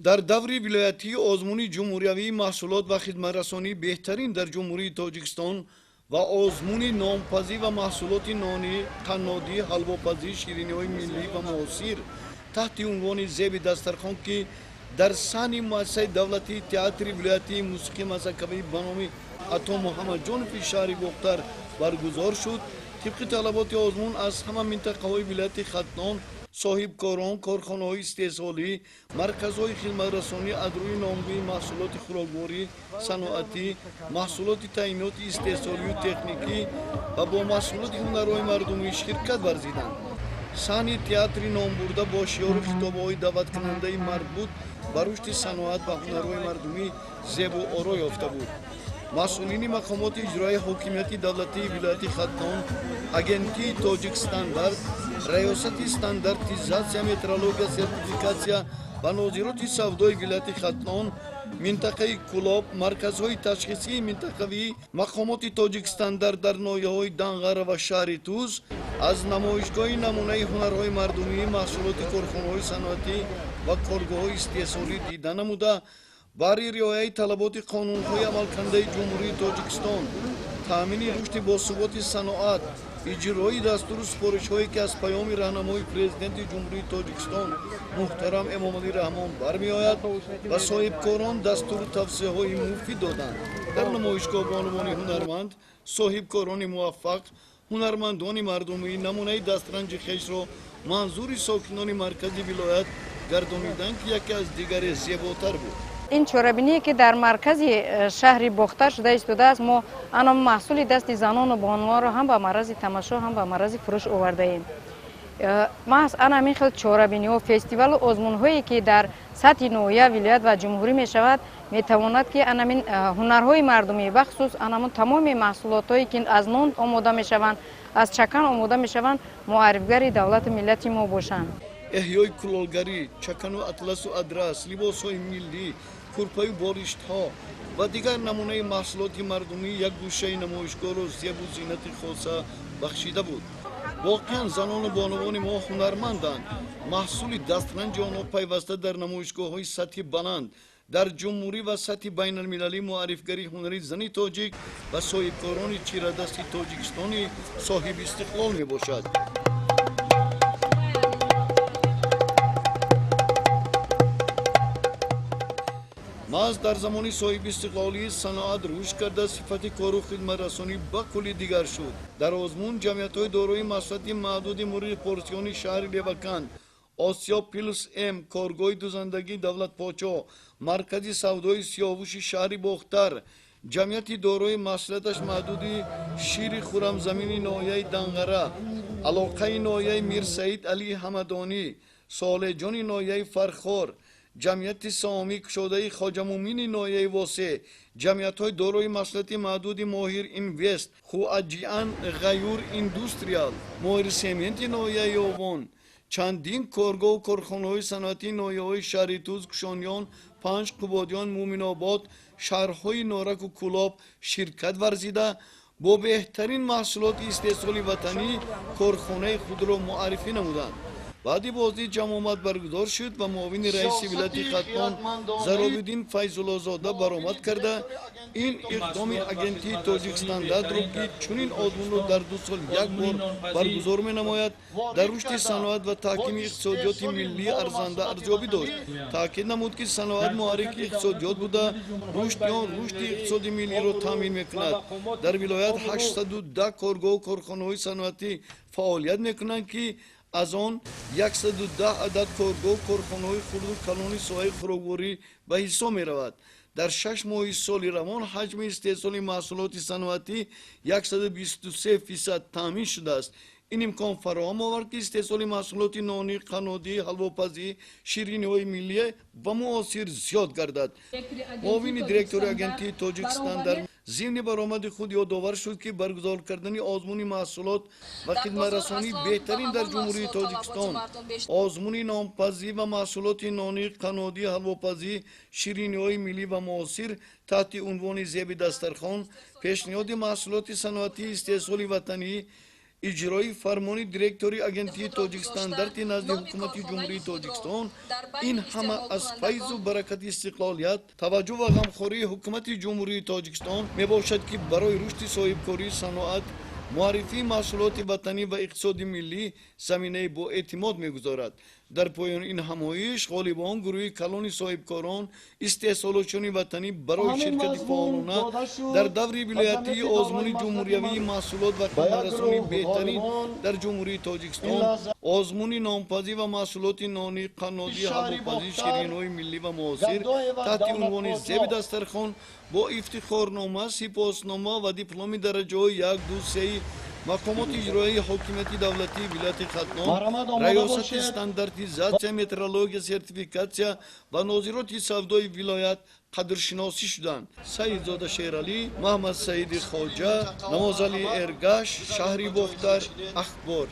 Дар даври вилоятии озмуни ҷумҳуриявии маҳсулот ва хидматрасонии беҳтарин дар Ҷумҳурии Тоҷикистон ва озмуни нонпазӣ ва маҳсулоти нонӣ, қаннодӣ, ҳалвопазӣ, шириниҳои миллӣ ва муосир таҳти унвони «Зеби дастархон», ки дар саҳни муассисаи давлатии театри вилоятии мусиқии мазҳакавӣ ба номи Ато Муҳаммадҷонови шаҳри Бохтар баргузор шуд, тибқи талаботи озмун аз ҳама минтақаҳои вилояти Хатлон соҳибкорон, корхонаҳои истеҳсолӣ, марказҳои хидматрасонӣ аз рӯи номгӯи маҳсулоти хӯрокворӣ, саноатӣ, маҳсулоти таъиноти истеҳсолию техникӣ ва бо маҳсулоти ҳунарҳои мардумӣ ширкат варзиданд. Саҳни театри номбурда бо шиёру хитобаҳои даъваткунандаи марбут ба рушди саноат ва ҳунарҳои мардумӣ зебу оро ёфта буд. Масъулини мақомоти иҷроияи ҳокимияти давлатии вилояти Хатлон, агентии Тоҷикстандарт, раёсати стандартизатсия, метрология, сертификатсия ва нозироти савдои вилояти Хатлон, минтақаи Кӯлоб, марказҳои ташхисии минтақавӣ, мақомоти Тоҷикстандарт дар ноҳияҳои Данғара ва шаҳри Туз аз намоишгоҳи намунаи ҳунарҳои мардумӣ, маҳсулоти корхонаҳои саноатӣ ва коргоҳҳои истеҳсолӣ дида намуда, барои риояи талаботи қонунҳои амалкунандаи Ҷумҳурии Тоҷикистон, таъмини рушди босуботи саноат, иҷрои дастуру супоришҳое, ки аз паёми раҳнамои Президенти Ҷумҳурии Тоҷикистон муҳтарам Эмомалӣ Раҳмон бармеояд, ба соҳибкорон дастуру тавсияҳои муфид доданд. Дар намоишгоҳ бонувони ҳунарманд, соҳибкорони муваффақ, ҳунармандони мардумӣ намунаи дастранҷи хешро манзури сокинони маркази вилоят гардониданд, ки яке аз дигаре зеботар буд. Ин чорабиние, ки дар маркази шаҳри Бохтар шуда истодааст, мо ана маҳсули дасти занону бонувонро ҳам ба маррази тамошо, ҳам ба маррази фурӯш овардаем. Маҳз ана ҳамин хел чорабиниҳо, фестивалу озмунҳое, ки дар сатҳи ноҳия, вилоят ва ҷумҳурӣ мешавад, метавонад, ки анамин ҳунарҳои мардумӣ, бахусус анамун тамоми маҳсулотҳое, ки аз нон омода мешаванд, аз чакан омода мешаванд, муаррифгари давлату миллати мо бошанд. Эҳёи кулолгарӣ, чакану атласу адрас, либосҳои миллӣ, курпаю болиштҳо ва дигар намунаи маҳсулоти мардумӣ як гӯшаи намоишгоҳро зебу зинати хоса бахшида буд. Воқеан, занону бонувони мо ҳунарманданд. Маҳсули дастранҷи онҳо пайваста дар намоишгоҳҳои сатҳи баланд дар ҷумҳурӣ ва сатҳи байналмилалӣ муаррифгари ҳунари зани тоҷик ва соҳибкорони чирадасти Тоҷикистони соҳиби истиқлол мебошад. Маҳз дар замони соҳибистиқлолӣ саноат рушд карда, сифати кору хидматрасонӣ ба кулли дигар шуд. Дар озмун ҷамъиятҳои дорои масъулияти маҳдуди Мурғи Порсиёни шаҳри Леваканд, Осиё плюс М, коргоҳи дузандагии Давлатпочо, маркази савдои Сиёвуши шаҳри Бохтар, ҷамъияти дорои масъулияташ маҳдуди Шири Хурамзамини ноҳияи Данғара, Алоқаи ноҳияи Мирсаид Алии Ҳамадонӣ, Солеҳҷони ноҳияи Фархор, ҷамъияти саҳомии кушодаи Хоҷамумини ноҳияи Восеъ, ҷамъиятҳои дорои масъулияти маҳдуди Моҳир Инвест, Хуаҷиан Ғаюр Индустриал, Моҳир Сементи ноҳияи Ёвон, чандин коргоҳу корхонаҳои саноатии ноҳияҳои шаҳри Туз, Кушониён, Панҷ, Қубодиён, Муъминобод, шаҳрҳои Нораку Кӯлоб ширкат варзида, бо беҳтарин маҳсулоти истеҳсоли ватанӣ корхонаи худро муаррифӣ намуданд. Баъди боздид ҷамъомад баргузор шуд ва муовини раиси вилояти Хатлон Заробиддин Файзуллозода баромад карда, ин иқдоми агентии Тоҷикстандартро, ки чунин озмунро дар 2 сол як бор баргузор менамояд, дар рушди саноат ва таҳкими иқтисодиёти миллӣ арзанда арзёбӣ дошт. Таъкид намуд, ки саноат муҳаррики иқтисодиёт буда, рушди он рушди иқтисоди миллиро таъмин мекунад. Дар вилоят 810 коргоҳу корхонаҳои саноатӣ фаъолият мекунанд, ки аз он 110 адад коргоҳ, корхонаҳои хурду калони соҳаи хӯрокворӣ ба ҳисоб меравад. Дар 6 моҳи соли равон ҳаҷми истеҳсоли маҳсулоти саноатӣ 123% таъмин шудааст. Ин имкон фароҳам овард, ки истеҳсоли маҳсулоти нонӣ, қаннодӣ, ҳалвопазӣ, шириниҳои миллӣ ва муосир зиёд гардад. Муовини директори агентии Тоҷикстандарт зимни баромади худ ёдовар шуд, ки баргузор кардани озмуни маҳсулот ва хидматрасонии беҳтарин дар Ҷумҳурии Тоҷикистон, озмуни нонпазӣ ва маҳсулоти нонӣ, қаннодӣ, ҳалвопазӣ, шириниҳои миллӣ ва муосир таҳти унвони «Зеби дастархон», пешниҳоди маҳсулоти саноатии истеҳсоли ватанӣ, Иҷрои фармони директори Агентии Тоҷикстандарти назди Ҳукумати Ҷумҳурии Тоҷикистон, ин ҳама аз файзу баракати истиқлолият, таваҷҷӯҳ ва ғамхории Ҳукумати Ҷумҳурии Тоҷикистон мебошад, ки барои рушди соҳибкории саноат, муаррифии маҳсулоти ватанӣ ва иқтисоди миллӣ заминаи боэътимод мегузорад. Дар поёни ин ҳамоиш ғолибон, гурӯҳи калони соҳибкорон, истеҳсолотчиёни ватанӣ барои ширкати фаъолона дар даври вилоятии озмуни ҷумҳуриявии маҳсулот ва хизматрасонии беҳтарин дар Ҷумҳурии Тоҷикистон, озмуни нонпазӣ ва маҳсулоти нонӣ, қаннодӣ, ҳалвопазӣ, ширинҳои миллӣ ва муосир таҳти унвони «Зеби дастархон» бо ифтихорнома, сипоснома ва дипломи дараҷаҳои як, ду, сеи мақомоти иҷроияи ҳокимияти давлатии вилояти Хатлон, Раёсати стандартизатсия, метрология, сертификатсия ва нозироти савдои вилоят қадршиносӣ шуданд. Саидзода Шералӣ, Маҳмадсаиди Хоҷа, Намозалӣ Эргаш, шаҳри Бохтар, Ахбор.